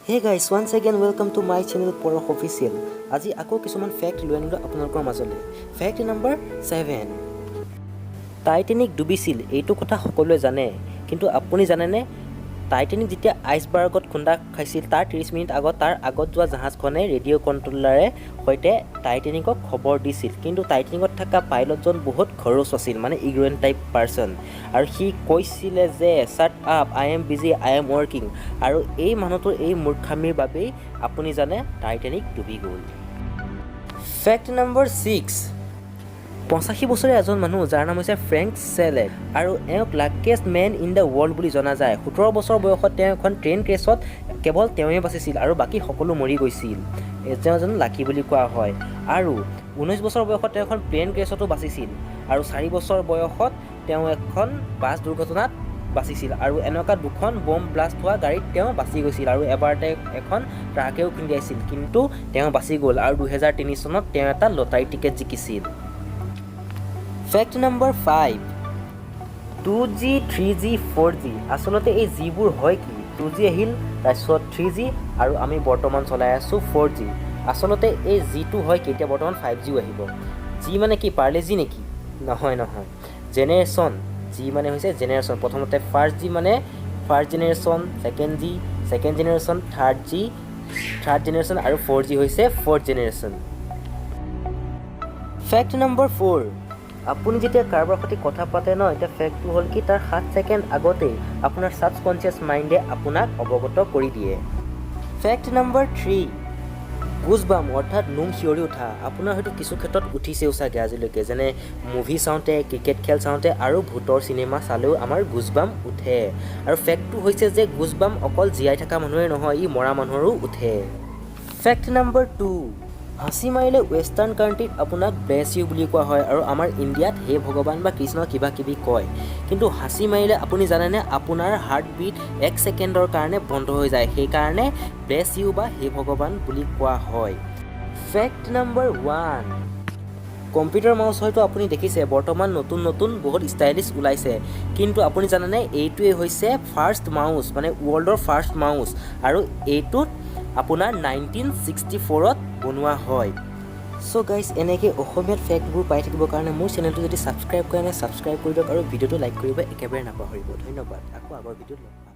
Hey guys, once again welcome to my channel Parash official. আজি আকৌ কিছুমান fact লৈ আনিলোঁ আপোনালোকৰ মাজলৈ। ফেক্ট নম্বৰ 7, টাইটেনিক ডুবিছিল, এইটো কথা সকলোৱে জানে। কিন্তু আপুনি জানেনে, টাইটেনিক যেতিয়া আইচবাৰ্গত খুন্দা খাইছিল, তাৰ 30 মিনিট আগত তাৰ আগত যোৱা জাহাজখনে ৰেডিঅ' কণ্ট্ৰলাৰে সৈতে টাইটেনিকক খবৰ দিছিল। কিন্তু টাইটেনিকত থকা পাইলটজন বহুত খৰচ আছিল, মানে ইগনৰেণ্ট টাইপ পাৰ্চন। আৰু সি কৈছিলে যে "Shut up, I am busy, I am working." আৰু এই মানুহটোৰ এই মূৰ্খামিৰ বাবেই আপুনি জানে টাইটেনিক ডুবি গ'ল। ফেক্ট নম্বৰ 6, 85 বছৰীয়া এজন মানুহ, যাৰ নাম হৈছে ফ্ৰেংক চেলেক আৰু এওঁক luckiest man in the world বুলি জনা যায়। 17 বছৰ বয়সত তেওঁ এখন ট্ৰেইন ক্ৰেছত কেৱল তেওঁৱেই বাচিছিল আৰু বাকী সকলো মৰি গৈছিল। তেওঁ এজন লাকি বুলি কোৱা হয়। আৰু 19 বছৰ বয়সত তেওঁ এখন প্লেন ক্ৰেছতো বাচিছিল আৰু 4 বছৰ বয়সত তেওঁ এখন বাছ দুৰ্ঘটনাত বাচিছিল আৰু এনেকুৱা দুখন বম ব্লাষ্ট হোৱা গাড়ীত তেওঁ বাচি গৈছিল আৰু এবাৰ তেওঁ এখন ট্ৰাকেও খুন্দিয়াইছিল, কিন্তু তেওঁ বাচি গ'ল। আৰু 2003 চনত তেওঁ এটা lottery ticket জিকিছিল। Fact number 5, 2G, 3G, 4G। আচলতে এই জিবোৰ হয় কি? 2G আহিল, তাৰপিছত 3G আৰু আমি বৰ্তমান চলাই আছোঁ 4G। আচলতে এই জিটো হয় কি? এতিয়া বৰ্তমান 5Gও আহিব। জি মানে কি, পাৰ্লে জি নেকি? নহয় নহয়, জেনেৰেশ্যন। জি মানে হৈছে জেনেৰেশ্যন। প্ৰথমতে ফাৰ্ষ্ট জি মানে first generation, second G second generation, third G third generation আৰু 4G হৈছে ফ'ৰ্থ জেনেৰেশ্যন। ফেক্ট নম্বৰ 4, আপুনি যেতিয়া কাৰোবাৰ সৈতে কথা পাতে ন, এতিয়া ফেক্টটো হ'ল কি, তাৰ 7 ছেকেণ্ড আগতেই আপোনাৰ ছাবকনচিয়াছ মাইণ্ডে আপোনাক অৱগত কৰি দিয়ে। ফেক্ট নম্বৰ 3, গুজবাম অৰ্থাৎ নোম শিয়ৰি উঠা আপোনাৰ হয়তো কিছু ক্ষেত্ৰত উঠিছেও চাগে আজিলৈকে, যেনে মুভি চাওঁতে, ক্ৰিকেট খেল চাওঁতে আৰু ভূতৰ চিনেমা চালেও আমাৰ গুজবাম উঠে। আৰু ফেক্টটো হৈছে যে গুজবাম অকল জীয়াই থকা মানুহে নহয়, ই মৰা মানুহৰো উঠে। ফেক্ট নম্বৰ 2, হাঁচি মাৰিলে ৱেষ্টাৰ্ণ কাণ্ট্ৰিত আপোনাক ব্লেছ ইউ বুলি কোৱা হয় আৰু আমাৰ ইণ্ডিয়াত হে ভগৱান বা কৃষ্ণ কিবা কিবি কয়। কিন্তু হাঁচি মাৰিলে আপুনি জানেনে, আপোনাৰ হাৰ্ট বিট 1 ছেকেণ্ডৰ কাৰণে বন্ধ হৈ যায়। সেইকাৰণে ব্লেছ ইউ বা হে ভগৱান বুলি কোৱা হয়। Fact number 1, computer mouse হয়তো আপুনি দেখিছে, বৰ্তমান নতুন নতুন বহুত ষ্টাইলিছ ওলাইছে। কিন্তু আপুনি জানেনে, এইটোৱে হৈছে ফাৰ্ষ্ট মাউচ, মানে ৱৰ্ল্ডৰ ফাৰ্ষ্ট মাউচ আৰু এইটোত আপোনাৰ 1964ত বনোৱা হয়। চ' গাইজ, এনেকৈ অসমীয়াত ফেক্টবোৰ পাই থাকিবৰ কাৰণে মোৰ চেনেলটো যদি ছাবস্ক্ৰাইব কৰা নাই, ছাবস্ক্ৰাইব কৰি দিয়ক আৰু ভিডিঅ'টো লাইক কৰিব একেবাৰে নাপাহৰিব। ধন্যবাদ। আকৌ আগৰ ভিডিঅ'ত লগ পাম।